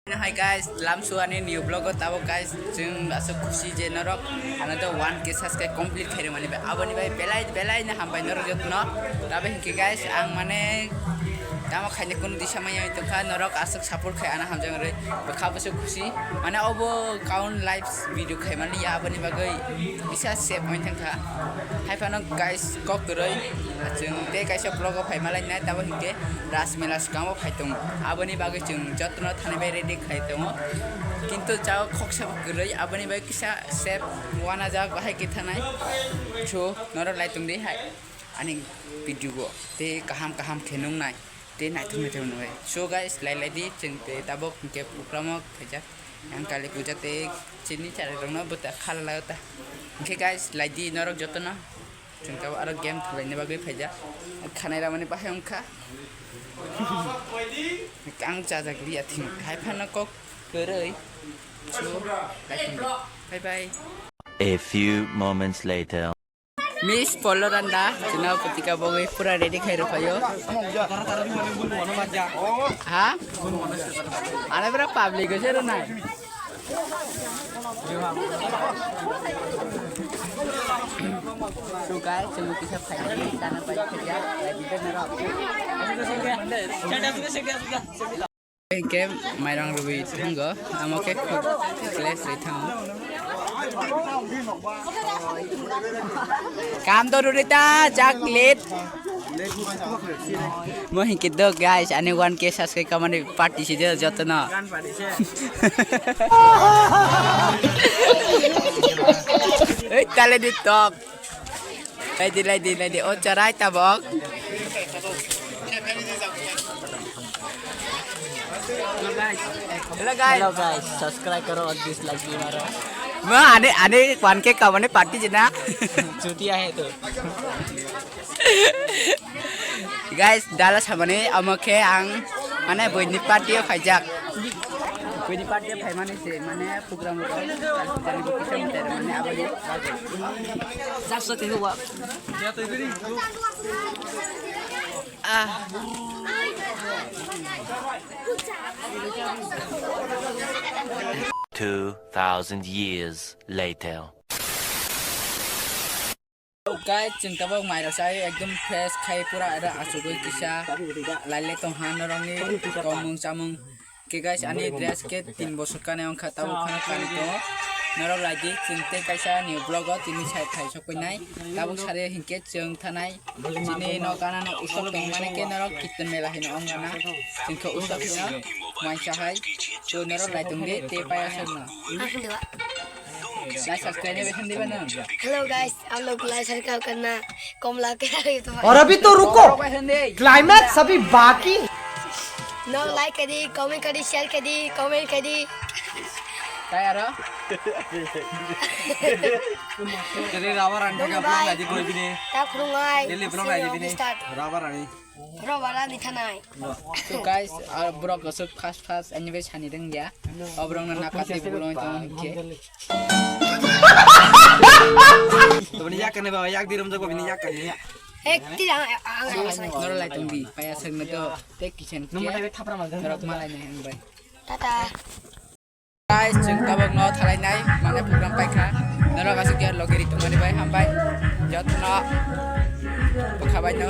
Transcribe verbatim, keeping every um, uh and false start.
Hai guys, lamsu ani new vlog o tabo guys, chwng aswk khusi je norok ano to one K subscribe complete khairok mani bai, aboni bai belai belai no hambai norok jotono. Tabo hinkhe guys, ang mane tamo khaina kunu disa manya tongkha, norok aswk support khai ano hamjak rwi bwkha bwswk khusi, mane obo kaun live video khai mani ya, aboni bagwi kisa save oi thangkha. Hai phano guys, kok kwrwi chwng tei kaisa vlog o phai malai nai, tabo hinkhe Ras Mela swkango phai tongo, aboni bagwi chwng jotono thani bai ready khai tongo, kintu chao khoksa bo kwrwi, aboni bai kisa save wanajak bahai khe thanai. So norok lai tongdi hai ani video o tei kaham kaham khe nungnai. Tei naithok naithok nungwi. So guys, lai lai di, chwng tei tabuk hinkhe program o khaijak. Yang Kali Puja tei chini chari rokno bwta khala lai ta. Hinkhe guys, lai di norok jotono. Chwng tabuk aro game khwlaina bagwi phaijak. Khanai ramani bahai wngkha. Ang chajak liya thing. Hai phano kok kwrwi. So, lai di. Bye bye. A few moments later. Miss Pollo Randa, chwngno putika bogwi pura ready khai rwphaio. Ha? Ano pura public o se rwnai. So guys, chwngno kisa phaidi, chana pai khaijak, ready khe norok. Hinkhe mairang rwui thango, amo khe khuk kle swi thango. Kam do rwrwi ta chocolate. Mo hinkhe do guys, ani one K subscribe kamani party si do jotono. Ei tale di tok. Lai di, lai di, lai di. O charai tabok. Hello guys. Hello guys, subscribe karo aur dislike bhi maro. Ma ane ane one K kamane party jina. Chutia hai to. Guys, dala samani amo khe ang mane buini party o phaijak. Buini party o phaimani se mane program rok, kali pujani bo kisa mutai rok mane aboni bagwi. Jaksa khe wa. Ah. Two thousand years later. Guys, chwng tabuk mairok sai ekdom fresh khai pura era achugwi kisa lailai tongha norokni tongmung chamung. Khe guys, ani dress khe tin bosor kane wngkha, tabuk phano kanwi tongo. Norok lai di, chwng tei kaisa new vlog o tini sai phai sokphainai. Tabuk sari hinkhe chwng thanai chini nok gana no usok tongmani khe norok Kirtan Mela hino wng gana. Chwng khe usok hino uaisa hai. So norok lai tongdi tei payasokno. Lai subscribe bai khan diba nang. Hello guys, आप लोग like share करना, कम लाके तो। और अभी तो रुको, climax अभी बाकी। No like kadi, comment kadi, share kadi, comment kadi. Tayaro. Jadi rawa rang. Bye. Daily vlog lagi bini. Tak khulumnai. Daily vlog lagi bini. Start. Rawa rani. Bro, bara ni thanai. So guys, ah, borok aswk fast fast ani bai sani rwngya. O borok no naka tei bolong tong khe. Toboni yak kane ba, yak di romjak ba bini yak kane ya. Ek ti ang, ang, ang. Noro lai tong di, paya seng na to, te kitchen ke. Norok malai nai ang bai. Tata. Guys, chwng tabuk no thalainai, mane program paikha. Norok aswk ya logeri tongmani bai hambai. Jotno bwkha bai no.